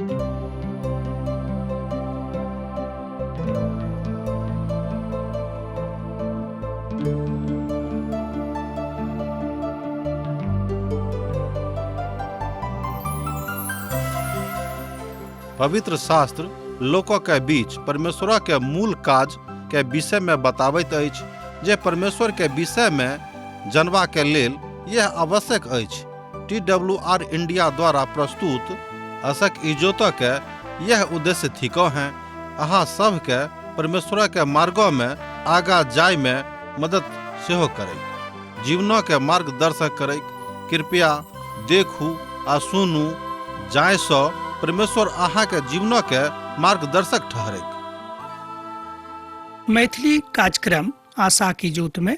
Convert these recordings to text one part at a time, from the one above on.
पवित्र शास्त्र लोक के बीच परमेश्वर के मूल काज के विषय में बताबैत अछि जे परमेश्वर के विषय में जनबा के लेल यह आवश्यक अछि। टी डब्ल्यू आर इंडिया द्वारा प्रस्तुत असक इजोत के यह उद्देश्य थिको हैं अहाँ सब के परमेश्वर के मार्गो में आगा जाय में मदद सेहो करैक, जीवनो के मार्गदर्शक करैक। कृपया देखू आ सुनू जाय सँ परमेश्वर अहाँ के जीवनो के मार्गदर्शक ठहरैक। मैथिली कार्यक्रम आशा की ज्योत में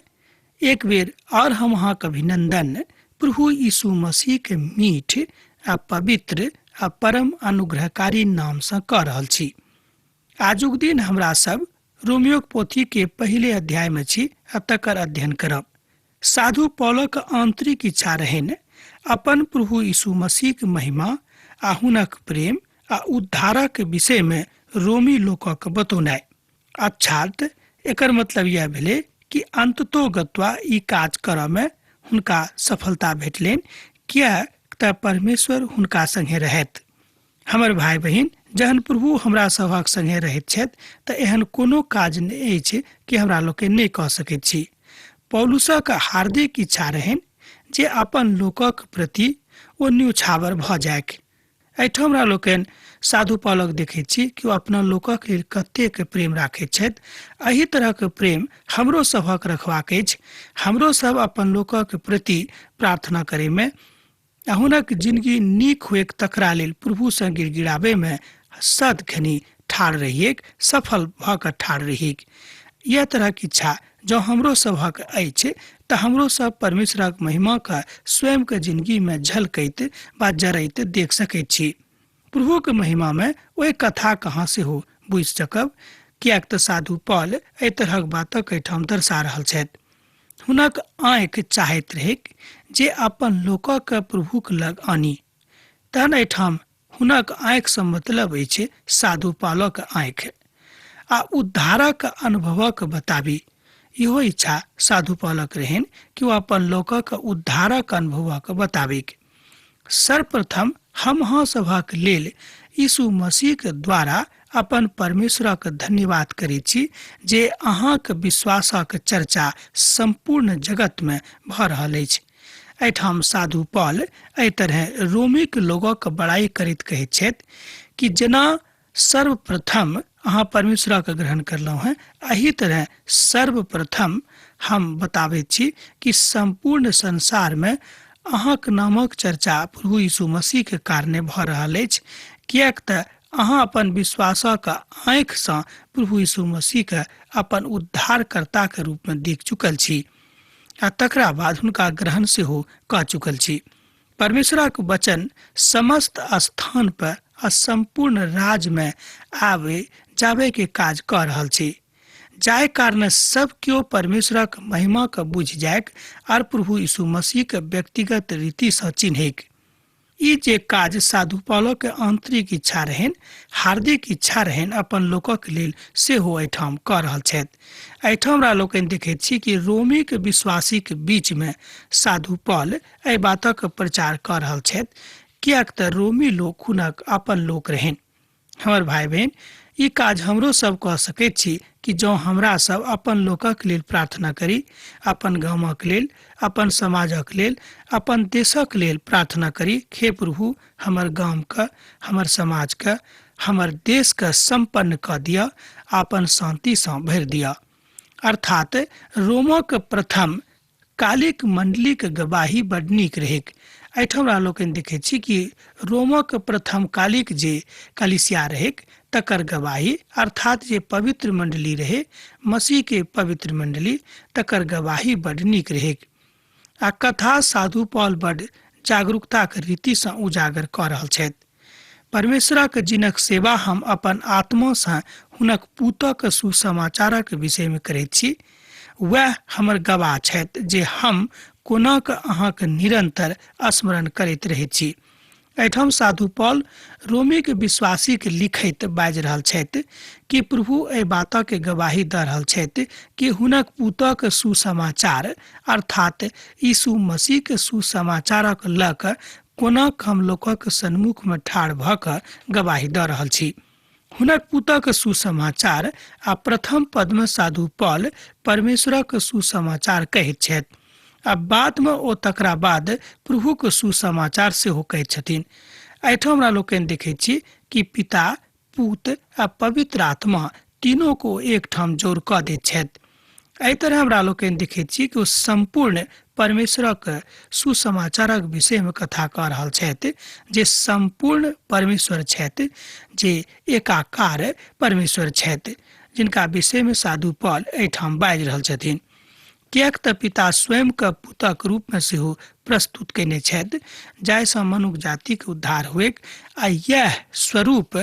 एक बेर और हम अहाँ के अभिनंदन प्रभु यीशु मसीह के मीठ आ पवित्र आ परम अनुग्रहकारी नाम से कऽ रहल छी। आजुक दिन हमरा सब रोमियोक पोथी के पहिले अध्याय में छी आ तकर अध्ययन करब। साधु पौलक आंतरिक इच्छा रहनि अपन प्रभु यीशु मसीह के महिमा आ हुनक प्रेम आ उद्धारक विषय में रोमी लोकक बतौनाइ। अर्थात एकर मतलब यह भेलै कि अंततो गत्वा ई काज करऽ में हुनका सफलता भेटलनि, किएक तऽ परमेश्वर हुनका संगे रहथि। हमर भाय बहिन, जहन प्रभु हमरा सभक संगे रहैत छथि तऽ एहन कोनो काज नहि अछि कि हमरा लोकनि नहि कऽ सकैत छी। पौलुसक हार्दिक इच्छा रहनि जे अपन लोकक प्रति ओ न्योछावर भऽ जाइक। एहिठाम हमरा लोकनि साधु पालक देखैत छी कि ओ अपना लोकक लेल कतेक प्रेम राखैत छथि। एहि तरहक प्रेम हमरो सभक रखबाक अछि। हमरो सब अपन लोकक प्रति प्रार्थना करैमे आ हुनक जिनगी नीक हुएक तकरा लेल प्रभुसँ गिड़गिड़ाबैमे सदखनी ठाढ़ रहिएक, सफल भऽ कऽ ठाढ़ रहिएक। इएह तरहक इच्छा जँ हमरो सभक अछि तऽ हमरो सब परमेश्वरक महिमाके स्वयंके जिनगीमे झलकैत वा जरैत देख सकैत छी। प्रभुक महिमामे ओहि कथाक अहाँ सेहो बुझि सकब, किएक तऽ साधु पॉल एहि तरहक बातक एहिठाम दर्शा रहल छथि। हुनक आँखि चाहैत रहैक जे अपन लोकक प्रभुक लग आनी। तहन एहिठाम हुनक आँखिसँ मतलब अछि साधु पालक आँखि आ उद्धारक अनुभवक बताबी। इहो इच्छा साधु पालक रहनि कि ओ अपन लोकक उद्धारक अनुभवक बताबिक। सर्वप्रथम हम अहाँ सभक लेल यीशु मसीहक द्वारा अपन परमेश्वरक धन्यवाद करैत छी जे अहाँक विश्वासक चर्चा सम्पूर्ण जगतमे भऽ रहल अछि। एहिठाम साधु पॉल एहि तरह रोमिक लोगक बड़ाई करैत कहैत छथि कि जेना सर्वप्रथम अहाँ परमेश्वरक ग्रहण करलहुँ हैं, एहि तरह सर्वप्रथम हम बताबैत छी कि सम्पूर्ण संसारमे अहाँक नामक चर्चा प्रभु यीशु मसीह के कारणे भऽ रहल अछि, किएक तऽ अहाँ अपन विश्वासक आँखिसँ प्रभु यीशु मसीहके अपन उद्धारकर्ताके रूपमे देख चुकल छी आ तकरा बाद हुनका ग्रहण सेहो कऽ चुकल छी। परमेश्वरक वचन समस्त स्थान पर आ सम्पूर्ण राज्य में आबे जाबे के काज कऽ रहल छी, जाहि कारण सब केओ परमेश्वरक महिमा के बुझि जाइक आर प्रभु यीशु मसीह के व्यक्तिगत रीति सँ चिन्हैक। ई जे काज साधु पौलक के आंतरिक इच्छा रहनि, हार्दिक इच्छा रहनि अपन लोकक लेल सेहो एहिठाम कऽ रहल छथि। एहिठाम हमरा लोकनि देखैत छी कि रोमीक विश्वासीक बीच में साधु पॉल एहि बातक प्रचार कऽ रहल छथि, किएक तऽ रोमी लोक हुनक अपन लोक रहनि। हमर भाय बहिन, ई काज हमरो सब कऽ सकैत छी कि जँ हमरा सब अपन लोकक लेल प्रार्थना करी, अपन गामक लेल, अपन समाजक लेल, अपन देशक लेल प्रार्थना करी, हे प्रभु हमर गामके, हमर समाजके, हमर देशके सम्पन्न कऽ दिअ, अपन शान्तिसँ भरि दिअ। अर्थात रोमक प्रथम कालिक मण्डलीक गवाही बड नीक रहैक। एहिठाम हमरा लोकनि देखैत छी कि रोमक प्रथम कालिक जे कलिसिया रहैक तकर गवाही, अर्थात जे पवित्र मण्डली रहै, मसीह के पवित्र मण्डली, तकर गवाही बड नीक रहैक। आ कथा साधु पॉल बड जागरूकताक रीतिसँ उजागर कऽ रहल छथि। परमेश्वरक जिनक सेवा हम अपन आत्मासँ हुनक पूतक सुसमाचारक विषयमे करैत छी, वएह हमर गवाह छथि जे हम कोना कऽ अहाँक निरन्तर स्मरण करैत रहैत छी। एहिठाम साधु पॉल रोमीक विश्वासीके लिखैत बाजि रहल छथि कि प्रभु एहि बातक गवाही दऽ रहल छथि कि हुनक पुतक सुसमाचार अर्थात यीशु मसीहके सुसमाचारक लऽ कऽ कोना हम लोकक सन्मुखमे ठाढ़ भऽ कऽ गवाही दऽ रहल छी। हुनक पुतक सुसमाचार आ प्रथम पदमे साधु पॉल परमेश्वरक सुसमाचार कहैत छथि आ बादमे ओ तकरा बाद प्रभुक सुसमाचार सेहो कहैत छथिन। एहिठाम हमरा लोकनि देखैत छी कि पिता, पूत आ पवित्र आत्मा तीनों को एकठाम जोड़ कऽ दैत छथि। एहि तरह हमरा लोकनि देखैत छी कि ओ सम्पूर्ण परमेश्वरक सुसमाचारक विषयमे कथा कऽ रहल छथि जे सम्पूर्ण परमेश्वर छथि, जे एकाकार परमेश्वर छथि, जिनका विषयमे साधु पॉल एहिठाम बाजि रहल छथिन। किएक तऽ पिता स्वयंके पुतक रूपमे सेहो प्रस्तुत कयने छथि जाहिसँ मनुख जातिक उद्धार होइक आ इएह स्वरूप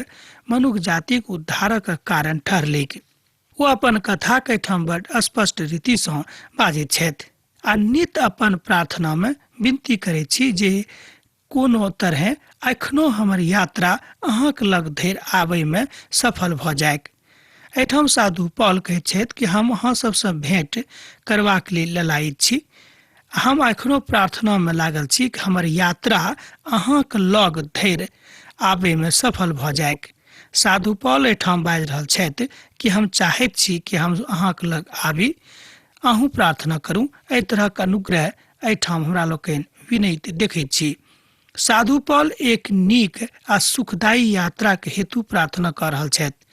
मनुख जातिक उद्धारक कारण ठहरलैक। ओ अपन कथाक एहिठाम बड स्पष्ट रीतिसँ बाजैत छथि आ नित अपन प्रार्थनामे विनती करैत छी जे कोनो तरहें एखनो हमर यात्रा अहाँक लग धरि आबयमे सफल भऽ जाइक। एहिठाम साधु पॉल कहैत छथि कि हम अहाँ सबसँ भेंट करबाक लेल ललायित छी। हम एखनो प्रार्थनामे लागल छी कि हमर यात्रा अहाँक लग धरि आबयमे सफल भऽ जाइक। साधु पॉल एहिठाम बाजि रहल छथि कि हम चाहैत छी कि हम अहाँक लग आबी, अहूँ प्रार्थना करू। एहि तरहक अनुग्रह एहिठाम हमरा लोकनि विनैत देखैत छी। साधु पॉल एक नीक आ सुखदायी यात्राक हेतु प्रार्थना कऽ रहल छथि,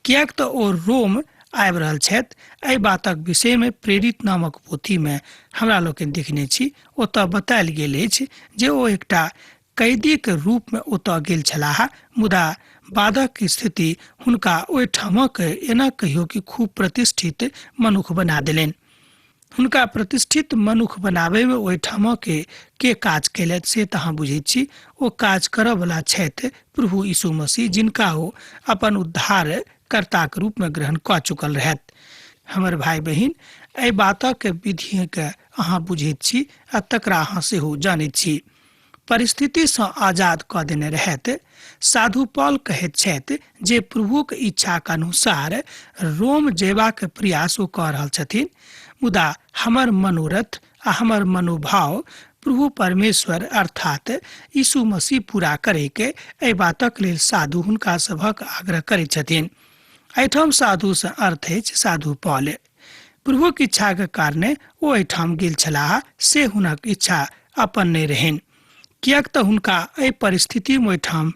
किएक तऽ ओ रोम आबि रहल छथि। एहि बातक विषयमे प्रेरित नामक पोथीमे हमरा लोकनि देखने छी। ओतऽ बतायल गेल अछि जे ओ एकटा कैदीक रूपमे ओतऽ गेल छलाह, मुदा बादक स्थिति हुनका ओहिठामक एना कहियो कि खूब प्रतिष्ठित मनुख बना देलनि। हुनका प्रतिष्ठित मनुख बनाबैमे ओहिठामके के काज कयलथि से तऽ अहाँ बुझैत छी। ओ काज करऽवला छथि प्रभु यीशु मसीह, जिनका ओ अपन उद्धारकर्ताक रूपमे ग्रहण कऽ चुकल रहथि। हमर भाय बहिन, एहि बातक विधिके अहाँ बुझैत छी आ तकरा अहाँ सेहो जानैत छी। परिस्थितिसँ आजाद कऽ देने रहथि। साधु पॉल कहैत छथि जे प्रभुक इच्छाक अनुसार रोम जयबाक प्रयास ओ कऽ रहल छथिन, मुदा हमर मनोरथ आ हमर मनोभाव प्रभु परमेश्वर अर्थात यीशु मसीह पूरा करैके, एहि बातक लेल साधु हुनका सभक आग्रह करैत छथिन। एहिठाम साधुसँ अर्थ अछि साधु पॉल। प्रभुक इच्छाक कारणे ओ एहिठाम गेल छलाह से हुनक इच्छा अपन नहि रहनि, किएक तऽ हुनका एहि परिस्थितिमे ओहिठाम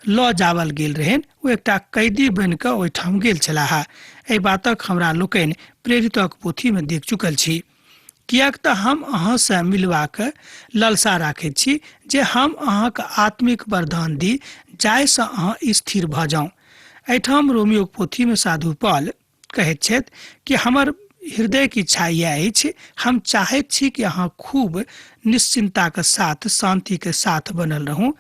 लऽ जावल गेल रहनि। ओ एकटा कैदी बनि कऽ ओहिठाम गेल छलाह। एहि बातक हमरा लोकनि प्रेरितक पोथीमे देख चुकल छी। किएक तऽ हम अहाँसँ मिलबाक ललसा राखैत छी जे हम अहाँक आत्मिक वरदान दी जाहिसँ अहाँ स्थिर भऽ जाउ। एहिठाम रोमियोक पोथीमे साधु पॉल कहैत छथि कि हमर हृदयके इच्छा इएह अछि, हम चाहैत छी कि अहाँ खूब निश्चिन्ताके साथ शान्तिके साथ बनल रहू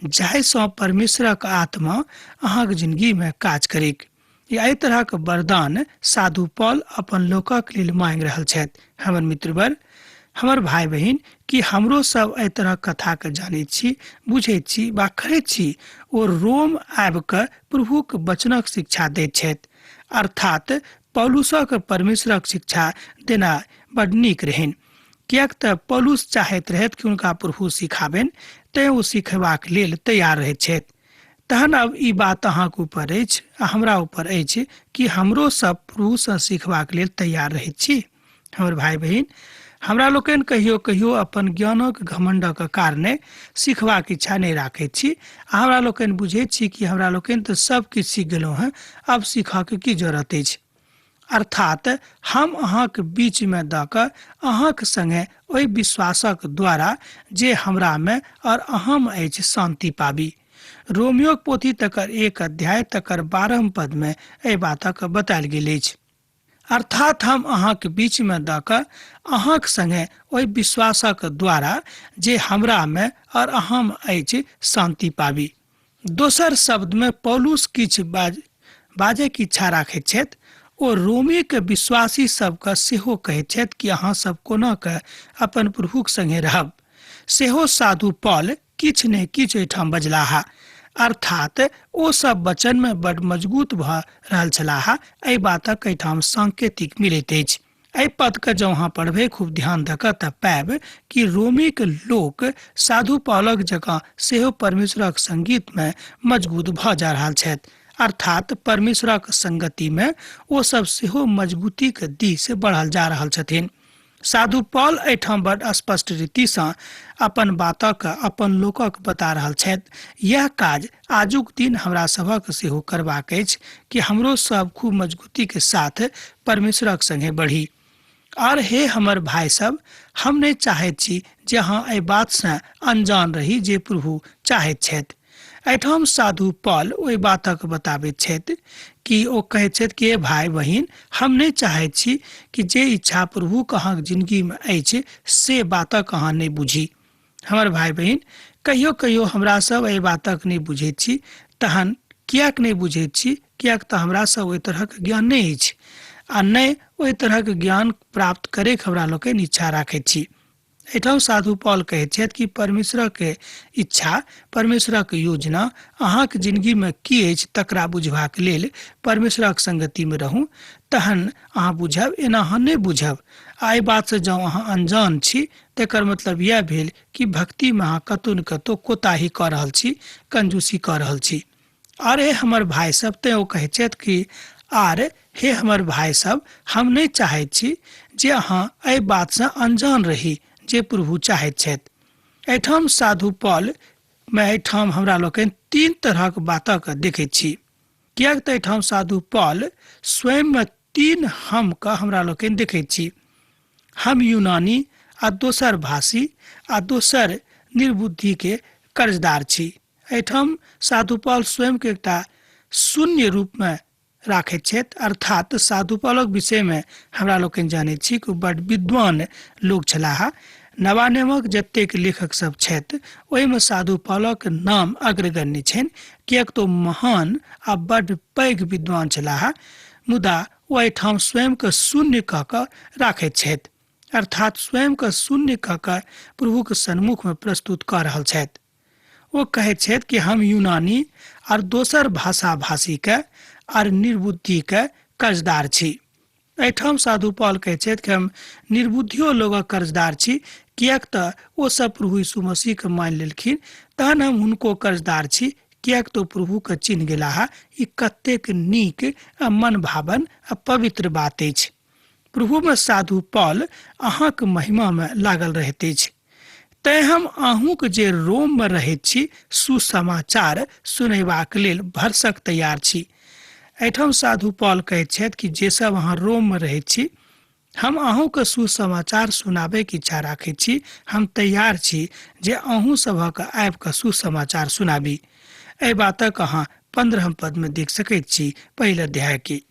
जाहिसँ परमेश्वरक आत्मा अहाँके जिंदगीमे काज करैक। एहि तरहक वरदान साधु पॉल अपन लोकक लेल मांगि रहल छथि। हमर मित्रवर, हमर भाय बहिन, कि हमरो सब एहि तरहक कथाके जानैत छी, बुझैत छी वा करैत छी? ओ रोम आबि कऽ प्रभुक वचनक शिक्षा दैत छथि, अर्थात पौलुसक परमेश्वरक शिक्षा देना बड नीक रहनि, किएक तऽ पौलुस चाहैत रहथि कि हुनका प्रभु सिखाबनि, तेँ ओ सिखेबाक लेल तैयार रहैत छथि। तहन अब ई बात अहाँके ऊपर अछि आ हमरा ऊपर अछि कि हमरो सब प्रभुसँ सिखबाक लेल तैयार रहैत छी। हमर भाय बहिन, हमरा लोकनि कहियो कहियो अपन ज्ञानक घमंडक कारणे सिखबाक इच्छा नहि राखैत छी आ हमरा लोकनि बुझैत छी कि हमरा लोकनि तऽ सब किछु सीख गेलहुँ हेँ, आब सीखऽके की जरूरत अछि। अर्थात हम अहाँक बीचमे दऽ कऽ अहाँक संगे ओहि विश्वासक द्वारा जे हमरामे और अहाँमे अछि शान्ति पाबी। रोमियोक पोथी तकर 1 अध्याय तकर 12 पदमे एहि बातक बतायल गेल अछि। अर्थात हम अहाँक बीचमे दऽ कऽ अहाँक संगे ओहि विश्वासक द्वारा जे हमरामे और अहाँमे अछि शान्ति पाबी। दोसर शब्दमे पौलुस किछु बाजैके इच्छा राखैत छथि। ओ रोमीके विश्वासी सबके सेहो कहैत छथि कि अहाँ सब कोना कऽ अपन प्रभुक संगे रहब। सेहो साधु पॉल किछु ने किछु एहिठाम बजलाह। अर्थात ओ सब वचन में बड मजबूत भऽ रहल छलाह। एहि बातक एहिठाम सांकेतिक मिलैत अछि। एहि पद के जँ अहाँ पढ़बै खूब ध्यान दऽ कऽ तऽ पायब कि रोमीक लोक साधु पौलक जकाँ सेहो परमेश्वरक संगीत में मजबूत भऽ जा रहल छथि। अर्थात परमेश्वरक संगति में ओ सब सेहो मजबूतीक दिस बढ़ल जा रहल छथिन। साधु पॉल एहिठाम बड स्पष्ट रीतिसँ अपन बातक अपन लोकक बता रहल छथि। यैह काज आजुक दिन हमरा सभक सेहो करबाक अछि कि हमरो सब खूब मजबूती के साथ परमेश्वरक संगे बढ़ी। और हे हमर भाय सब, हम नहि चाहैत छी जे अहाँ एहि बात सँ अनजान रही जे प्रभु चाहैत छथि। एहिठाम साधु पॉल ओहि बातक बताबैत छथि कि ओ कहैत छथि कि हे भाय बहिन, हम नहि चाहैत छी कि जे इच्छा प्रभुक अहाँक जिंदगीमे अछि से बातक अहाँ नहि बुझी। हमर भाय बहिन, कहियो कहियो हमरा सब एहि बातक नहि बुझैत छी। तहन किएक नहि बुझैत छी? किएक तऽ हमरा सब ओहि तरहक ज्ञान नहि अछि आ नहि ओहि तरहक ज्ञान प्राप्त करैके हमरा लोकनि इच्छा राखैत छी। एहिठाम साधु पॉल कहैत छथि कि परमेश्वरक इच्छा, परमेश्वरक योजना अहाँक जिंदगीमे की अछि तकरा बुझबाक लेल परमेश्वरक संगतिमे रहू, तहन अहाँ बुझब, एना अहाँ नहि बुझब। आ एहि बातसँ जँ अहाँ अनजान छी तकर मतलब यैह भेल कि भक्तिमे अहाँ कतौ ने कतौ कोताही कऽ रहल छी, कंजूसी कऽ रहल छी। आर हे हमर भाय सब, तें ओ कहैत छथि कि आर हे हमर भाय सब, हम नहि चाहैत छी जे अहाँ एहि बातसँ अनजान रही जे प्रभु चाहैत छथि। एहिठाम साधु पॉल मे एहिठाम हमरा लोकनि तीन तरहक बातक देखैत छी। किएक तऽ एहिठाम साधु पॉल स्वयंमे तीन हम के हमरा लोकनि देखैत छी। हम यूनानी आ दोसर भाषी आ दोसर निर्बुद्धि के कर्जदार छी। एहिठाम साधु पॉल स्वयंके एकटा शून्य रूपमे राखैत छथि। अर्थात साधु पॉलक विषयमे हमरा लोकनि जानैत छी कि ओ बड विद्वान लोक छलाह। नवानेमक जतेक लेखक सब छथि ओहिमे साधु पॉलक नाम अग्रगण्य छनि, किएक तऽ ओ महान आ बड पैघ विद्वान छलाह। मुदा ओ एहिठाम स्वयंके शून्य कऽ कऽ राखैत छथि, अर्थात स्वयंके शून्य कऽ कऽ प्रभुके सन्मुखमे प्रस्तुत कऽ रहल छथि। ओ कहैत छथि कि हम यूनानी आर दोसर भाषा भाषीके आर निर्बुद्धिके कर्जदार छी। एहिठाम साधु पॉल कहैत छथि कि हम निर्बुद्धियो लोगक कर्जदार छी, किएक तऽ ओ सब प्रभु यीशु मसीहके मानि लेलखिन, तहन हम हुनको कर्जदार छी, किएक तऽ ओ प्रभुके चिन्ह गेलाह। ई कतेक नीक आ मनभावन आ पवित्र बात अछि। प्रभुमे साधु पॉल अहाँक महिमामे लागल रहैत अछि। तैं हम अहूँक जे रोममे रहैत छी सुसमाचार सुनेबाक लेल भरसक तैयार छी। एहिठाम साधु पॉल कहैत छथि कि जे सब अहाँ रोममे रहैत छी, हम अहूँके सुसमाचार सुनाबैके इच्छा राखैत छी। हम तैयार छी जे अहूँ सभक आबि कऽ सुसमाचार सुनाबी। एहि बातक अहाँ 15 पदमे देख सकैत छी पहिल अध्याय के।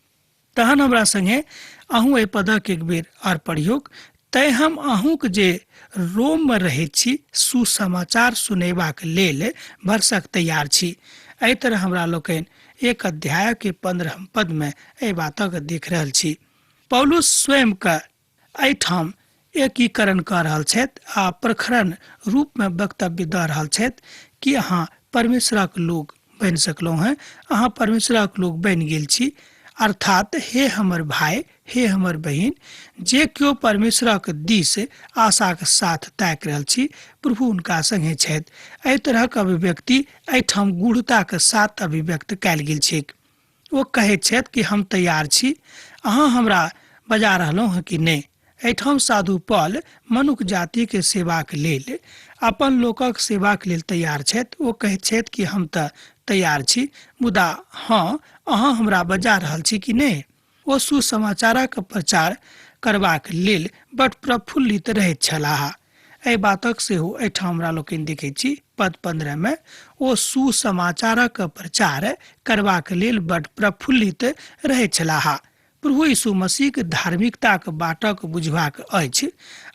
तहन हमरा संगे अहूँ एहि पदक एक बेर आर पढ़ियौक। तैं हम अहूँक जे रोममे रहैत छी सुसमाचार सुनेबाक लेल भरसक तैयार छी। एहि तरह हमरा लोकनि एक अध्याय के 15 पदमे एहि बातक देख रहल छी। पौलुस स्वयंके एहिठाम एकीकरण कऽ रहल छथि आ प्रखरण रूपमे वक्तव्य दऽ रहल छथि कि अहाँ परमेश्वरक लोक बनि सकलहुँ हेँ, अहाँ परमेश्वरक लोक बनि गेल छी। अर्थात हे हमर भाय, हे हमर बहिन, जे केओ परमेश्वरक दिस आशाक साथ ताकि रहल छी, प्रभु हुनका संगे छथि। एहि तरहक अभिव्यक्ति एहिठाम गूढ़ताक साथ अभिव्यक्त कयल गेल छैक। ओ कहैत छथि कि हम तैयार छी, अहाँ हमरा बजा रहलहुँ हँ कि नहि। एहिठाम साधु पॉल मनुख जातिके सेवाक लेल, अपन लोकक सेवाक लेल तैयार छथि। ओ कहैत छथि कि हम तऽ तैयार छी, मुदा हँ, अहाँ हमरा बजा रहल छी कि नहि। ओ सुसमाचारक प्रचार करबाक लेल बड प्रफुल्लित रहैत छलाह। एहि बातक सेहो एहिठाम हमरा लोकनि देखैत छी। पद 15 मे ओ सुसमाचारक प्रचार करबाक लेल बड प्रफुल्लित रहैत छलाह। प्रभु यीशु मसीहक धार्मिकताक बाटक बुझबाक अछि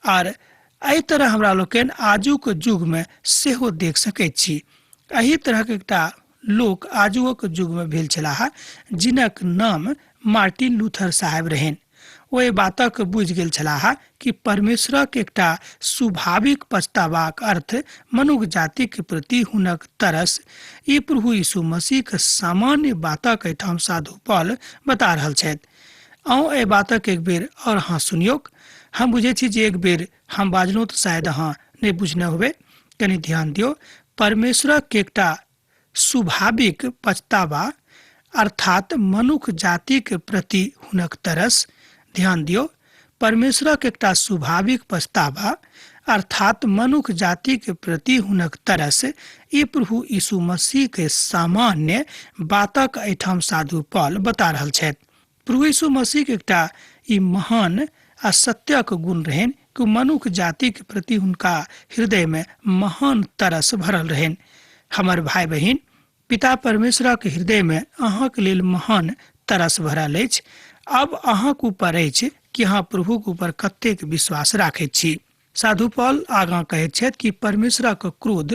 आर एहि तरह हमरा लोकनि आजुक युगमे सेहो देख सकैत छी। एहि तरहक एकटा लोक आजुक युगमे भेल छलाह जिनक नाम मार्टिन लूथर साहेब रहनि। ओ एहि बातक बुझि गेल छलाह कि परमेश्वरक एकटा स्वाभाविक पछतावाक अर्थ मनुख जातिक प्रति हुनक तरस। ई प्रभु यीशु मसीहक सामान्य बातक एहिठाम साधु पॉल बता रहल छथि। अहूँ एहि बातक एक बेर आओर अहाँ सुनियौक। हम बुझै छी जे एक बेर हम बाजलहुँ तऽ शायद अहाँ नहि बुझने होबै। कनि ध्यान दियौ। परमेश्वरक एकटा स्वाभाविक पछतावा अर्थात मनुख जातिक प्रति हुनक तरस। ध्यान दियौ, परमेश्वरक एकटा स्वाभाविक पछतावा अर्थात मनुख जातिक प्रति हुनक तरस, ई प्रभु यीशु मसीह के सामान्य बातक एहिठाम साधु पॉल बता रहल छथि। प्रभु यीशु मसीह के एकटा ई महान आ सत्यक गुण रहनि कि मनुख जातिक प्रति हुनका हृदय में महान तरस भरल रहनि। हमर भाई बहिन, पिता परमेश्वरक हृदय में अहाँक लेल महान तरस भरल अछि। अब अहाँक ऊपर अछि कि अहाँ प्रभुक ऊपर कतेक विश्वास राखैत छी। साधु पॉल आगाँ कहैत छथि कि परमेश्वरक क्रोध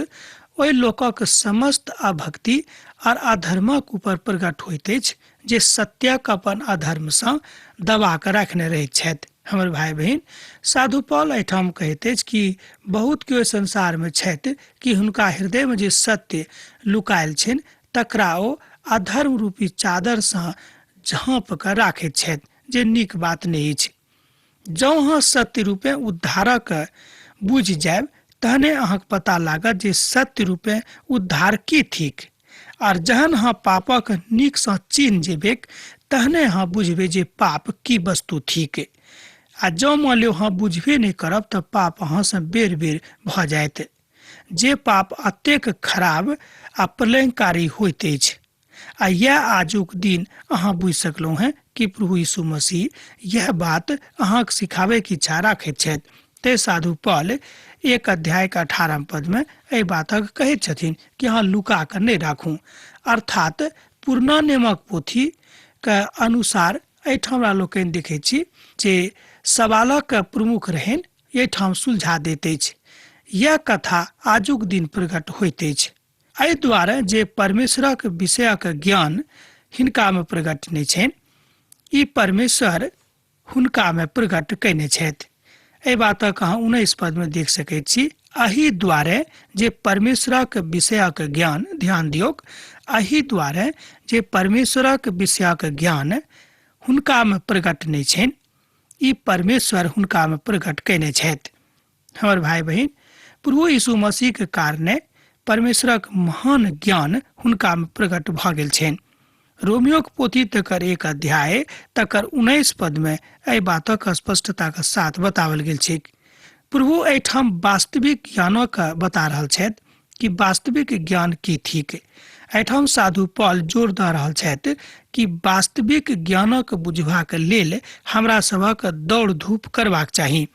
ओहि लोकक समस्त अभक्ति और अधर्मक ऊपर प्रकट होइत अछि जे सत्यक अपन अधर्मसँ दबा कऽ राखने रहैत छथि। हमर भाई बहिन, साधु पॉल एहिठाम कहैत अछि कि बहुत केओ संसारमे छथि कि हुनका हृदयमे जे सत्य लुकायल छनि तकरा ओ अधर्म रूपी चादरसँ झाँप कऽ राखैत छथि, जे नीक बात नहि अछि। जँ अहाँ सत्य रूपे उद्धारक बुझि जायब तहने अहाँके पता लागत जे सत्य रूपे उद्धार की थिक। आर जहन अहाँ पापक नीकसँ चिन्ह जेबेक तहने अहाँ बुझबै जे पाप की वस्तु थिक। आ जँ मान लियौ अहाँ बुझबे नहि करब तऽ पाप अहाँसँ बेर बेर भऽ जायत, जे पाप अतेक खराब आ प्रलयंकारी होइत अछि। आ यह आजुक दिन अहाँ बुझि सकलहुँ हेँ कि प्रभु यीशु मसीह यह बात अहाँके सिखाबैके इच्छा राखैत छथि। ते साधु पॉल 1 अध्याय के 18 पद में एहि बातक कहैत छथिन कि अहाँ लुका कऽ नहि राखू। अर्थात पुरना नियमक पोथी के अनुसार एहिठाम हमरा लोकनि देखै छी जे सवालक प्रमुख रहनि एहिठाम सुलझा दैत अछि। यह कथा आजुक दिन प्रकट होइत अछि एहि दुआरे जे परमेश्वरक विषयक ज्ञान हिनकामे प्रकट नहि छनि, ई परमेश्वर हुनकामे प्रकट कयने छथि। एहि बातक अहाँ 19 पदमे देख सकैत छी। एहि दुआरे जे परमेश्वरक विषयक ज्ञान, ध्यान दियौक, एहि दुआरे जे परमेश्वरक विषयक ज्ञान हुनकामे प्रकट नहि छनि, ई परमेश्वर हुनकामे प्रकट कयने छथि। हमर भाई बहिन, प्रभु यीशु मसीह के कारणे परमेश्वरक महान ज्ञान हुनका में प्रकट भऽ गेल छनि। रोमियोक पोथी तकर 1 अध्याय तकर 19 पद में एहि बातक स्पष्टता के साथ बतावल गेल छैक। प्रभु एहिठाम वास्तविक ज्ञानक बता रहल छथि कि वास्तविक ज्ञान की थिक। एहिठाम साधु पॉल जोर दऽ रहल छथि कि वास्तविक ज्ञानक बुझबाक लेल हमरा सभक दौड़ धूप करबाक चाही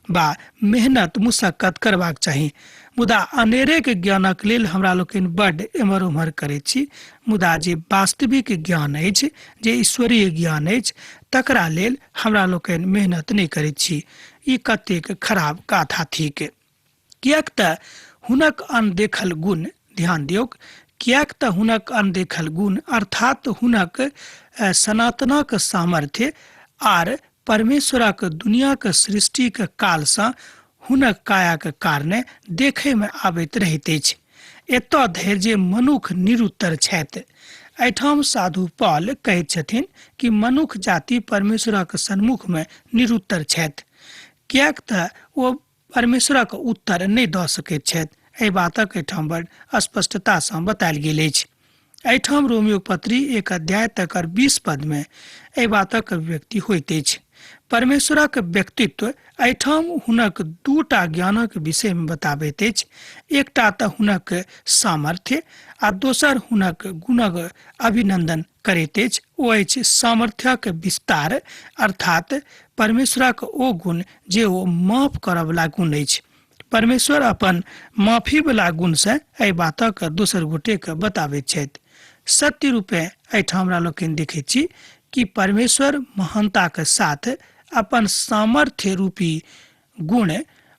बा मेहनत मुशक्कत करबाक चाही। मुदा अनेरेके ज्ञानक लेल हमरा लोकनि बड्ड एम्हर ओम्हर करैत छी, मुदा जे वास्तविक ज्ञान अछि, जे ईश्वरीय ज्ञान अछि, तकरा लेल हमरा लोकनि मेहनत नहि करैत छी। ई कतेक खराब गाथा थिक। किएक तऽ हुनक अनदेखल गुण, ध्यान दियौक, किएक तऽ हुनक अनदेखल गुण अर्थात हुनक सनातनक सामर्थ्य आर परमेश्वरक दुनियाक सृष्टिक कालसँ हुनक कायाक कारणे देखयमे आबैत रहैत अछि, एतऽ धरि जे मनुख निरुत्तर छथि। एहिठाम साधु पॉल कहैत छथिन कि मनुख जाति परमेश्वरक सन्मुखमे निरुत्तर छथि, किएक तऽ ओ परमेश्वरक उत्तर नहि दऽ सकैत छथि। एहि बातक एहिठाम बड़ स्पष्टतासँ बतायल गेल अछि। एहिठाम रोमियो पत्री 1 अध्याय तकर 20 पदमे एहि बातक अभिव्यक्ति होइत अछि। परमेश्वरक व्यक्तित्व एहिठाम हुनक दूटा ज्ञानक विषयमे बताबैत अछि। एकटा तऽ हुनक सामर्थ्य आ दोसर हुनक गुणक अभिनंदन करैत अछि। ओ अछि सामर्थ्यक विस्तार, अर्थात परमेश्वरक ओ गुण जे ओ माफ करऽवला गुण अछि। परमेश्वर अपन माफीवला गुणसँ एहि बातक दोसर गोटेके बताबैत छथि। सत्य रूपे एहिठाम हमरा लोकनि देखैत छी कि परमेश्वर महानताक साथ अपन सामर्थ्य रूपी गुण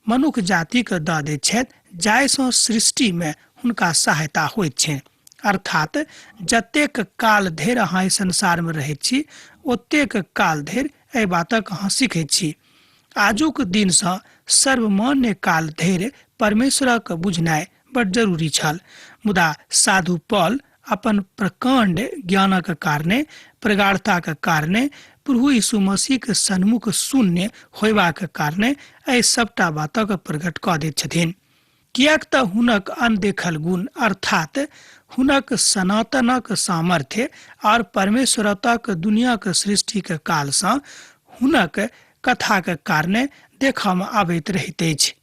मनुख जातिके दऽ दैत छथि, जाहिसँ सृष्टिमे हुनका सहायता होइत छनि। अर्थात जतेक काल धरि अहाँ एहि संसारमे रहैत छी ओतेक काल धरि एहि बातक अहाँ सीखैत छी। आजुक दिनसँ सर्वमान्य काल धरि परमेश्वरक बुझनाइ बड जरूरी छल, मुदा साधु पॉल अपन प्रकाण्ड ज्ञानक कारणे, प्रगाढ़ताक कारणे, प्रभु यीशु मसीहक सन्मुख शून्य होयबाक कारणे एहि सभटा बातक प्रकट कऽ दैत छथिन। किएक तऽ हुनक अनदेखल गुण अर्थात हुनक सनातनक सामर्थ्य आओर परमेश्वरताक दुनियाक सृष्टिक कालसँ हुनक कथाक कारणे देखऽमे आबैत रहैत अछि,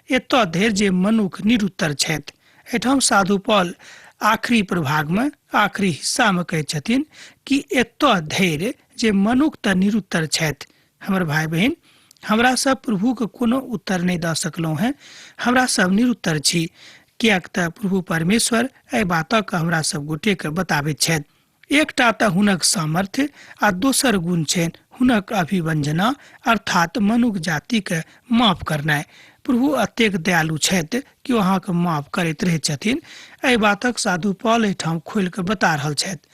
एतऽ धरि जे मनुख निरुत्तर छथि। एहिठाम साधु पॉल आखिरी प्रभागमे, आखिरी हिस्सामे कहैत छथिन कि एतऽ धरि जे मनुख तऽ निरुत्तर छथि। हमर भाय बहिन, हमरा सब प्रभुके कोनो उत्तर नहि दऽ सकलहुँ हेँ, हमरा सब निरुत्तर छी, किएक तऽ प्रभु परमेश्वर एहि बातक हमरा सब गोटेके बताबैत छथि। एकटा तऽ हुनक सामर्थ्य आ दोसर गुण छनि हुनक अभिवंजना अर्थात मनुख जातिके माफ करनाइ। प्रभु अतेक दयालु छथि कि ओ अहाँके माफ करैत रहैत छथिन। एहि बातक साधु पॉल एहिठाम खोलि कऽ बता रहल छथि।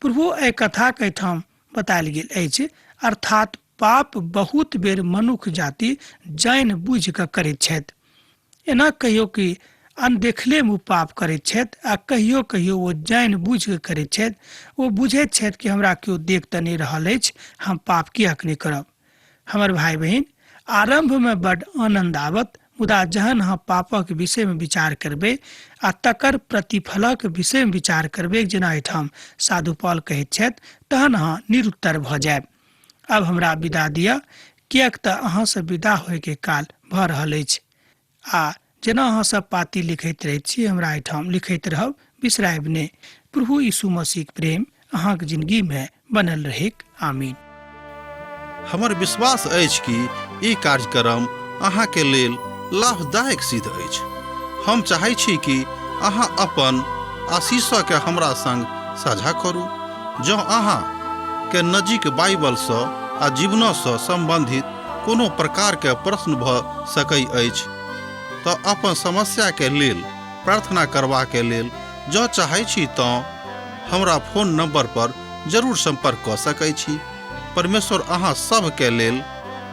प्रभु एहि कथाके एहिठाम बतायल गेल अछि, अर्थात पाप बहुत बेर मनुख जाति जानि बुझि कऽ करैत छथि। एना कहियो कि अनदेखले मे पाप करैत छथि आ कहियो कहियो ओ जानि बुझि कऽ करैत छथि। ओ बुझैत छथि कि हमरा केओ देख तऽ नहि रहल अछि, हम पाप किएक नहि करब। हमर भाय बहिन, आरम्भ मे बड आनन्द आबत, मुदा जहन अहाँ पापक विषय मे विचार करबै आ तकर प्रतिफलक विषय मे विचार करबै, जेना एहिठाम साधु पॉल कहैत छथि, तहन अहाँ निरुत्तर भऽ जायब। आब हमरा विदा दिअ, किएक तऽ अहाँ सँ विदा होयके काल भऽ रहल अछि। आ जेना अहाँ सब पाती लिखैत रहैत छी, हमरा एहिठाम लिखैत रहब, बिसरायब नहि। प्रभु यीशु मसीहक प्रेम अहाँक जिंदगी में बनल रहेक। आमीन। हमर विश्वास अछि कि ई कार्यक्रम अहाँके लेल लाभदायक सिद्ध अछि। हम चाहै छी कि अहाँ अपन आशीषके हमरा संग साझा करू। जँ अहाँ के नजीक बाइबलसँ आ जीवनसँ सम्बन्धित कोनो प्रकारके प्रश्न भऽ सकै अछि तऽ अपन समस्याके लेल प्रार्थना करबाके लेल जँ चाहै छी तँ हमरा फोन नंबर पर जरूर संपर्क कऽ सकै छी। परमेश्वर अहाँ सभके लेल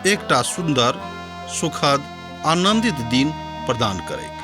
एकटा सुन्दर, सुखद, आनंदित दिन प्रदान करैत।